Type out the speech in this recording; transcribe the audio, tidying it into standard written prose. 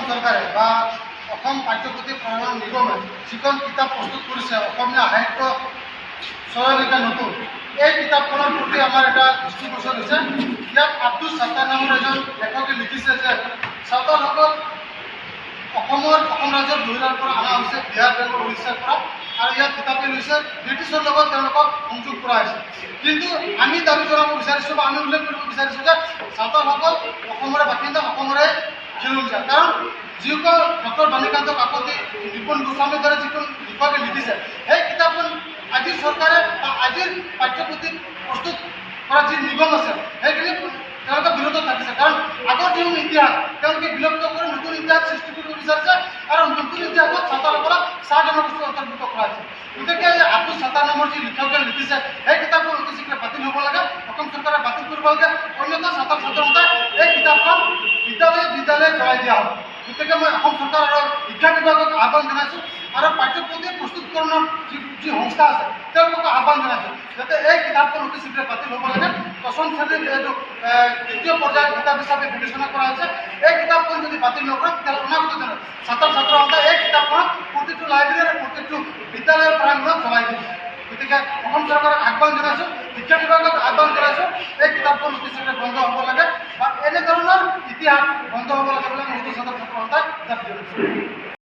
চৰকাৰে বা অসম পাঠ্যপুথি প্ৰণয়ন নিগমে যিখন কিতাপ প্ৰস্তুত কৰিছে, অসমীয়া সাহিত্য চয়নিকা নতুন, এই কিতাপখনৰ প্ৰতি আমাৰ এটা দৃষ্টিগোচৰ হৈছে। ইয়াত আব্দুল ছাত্তাৰ নামৰ এজন লেখকে লিখিছে যে চাওতালসকল অসম ৰাজ্যৰ বহিৰাৰ পৰা অনা হৈছে, বিহাৰ, বেংগল, উৰিষ্যাৰ পৰা আৰু ইয়াত থিতাপি লৈছে। ব্ৰিটিছৰ লগত তেওঁলোকক সংযোগ কৰা হৈছে। কিন্তু আমি দাবী জনাব বিচাৰিছোঁ বা আমি উল্লেখ কৰিব বিচাৰিছোঁ যে চাওতালসকল অসমৰে বাসিন্দা, অসমৰে খিলঞ্জীয়া। কাৰণ যিসকল ডক্টৰ বাণীকান্ত কাকতি, নিপুণ গোস্বামীৰ দৰে যিখন লিখকে লিখিছে, সেই কিতাপখন আজিৰ চৰকাৰে বা আজিৰ পাঠ্যপুথি প্ৰস্তুত কৰা যি নিগম আছে, সেইখিনি তেওঁলোকে বিৰোধত থাকিছে। কাৰণ আগৰ যিসমূহ ইতিহাস তেওঁলোকে বিলুপ্ত কৰি নতুন ইতিহাস সৃষ্টি কৰিব বিচাৰিছে আৰু নতুন ইতিহাসত চাওতালসকলক চাহ জনগোষ্ঠীৰ অন্তৰ্ভুক্ত কৰা হৈছে। গতিকে এই আব্দুল ছাত্তাৰ নামৰ যি লিখকে লিখিছে, সেই কিতাপখন অতি শীঘ্ৰে বাতিল হ'ব লাগে, অসম চৰকাৰে বাতিল কৰিব লাগে। অন্যথা চাওতাল ছাত্ৰ সন্থাই এই কিতাপখন বিদ্যালয়ে বিদ্যালয়ে জ্বলাই দিয়া হ'ব। গতিকে মই অসম চৰকাৰ আৰু শিক্ষা বিভাগক আহ্বান জনাইছোঁ আৰু পাঠ্যপুথি প্ৰস্তুতকৰণৰ যি যি সংস্থা আছে, তেওঁলোকক আহ্বান জনাইছোঁ যাতে এই কিতাপখন অতি শীঘ্ৰে বাতিল হ'ব লাগে। দশম শ্ৰেণীৰ এইটো তৃতীয় পৰ্যায়ৰ কিতাপ হিচাপে বিবেচনা কৰা হৈছে। এই কিতাপখন যদি বাতিল নকৰে, তেতিয়াহ'লে অনাগত দিনত ছাত্ৰ ছাত্ৰ সন্থাই এই কিতাপখন প্ৰতিটো লাইব্ৰেৰী আৰু প্ৰতিটো বিদ্যালয়ৰ প্ৰাংগণত জ্বলাই দিব। গতিকে অসম চৰকাৰক আহ্বান জনাইছোঁ, শিক্ষা বিভাগক আহ্বান জনাইছোঁ, এই কিতাপখন অতি শীঘ্ৰে বন্ধ হ'ব লাগে বা এনেধৰণৰ ইতিহাস বন্ধ হ'ব লাগে বুলি আমি সদৌ ছাত্ৰ ছাত্ৰ সন্থাই দাবী জনাইছোঁ।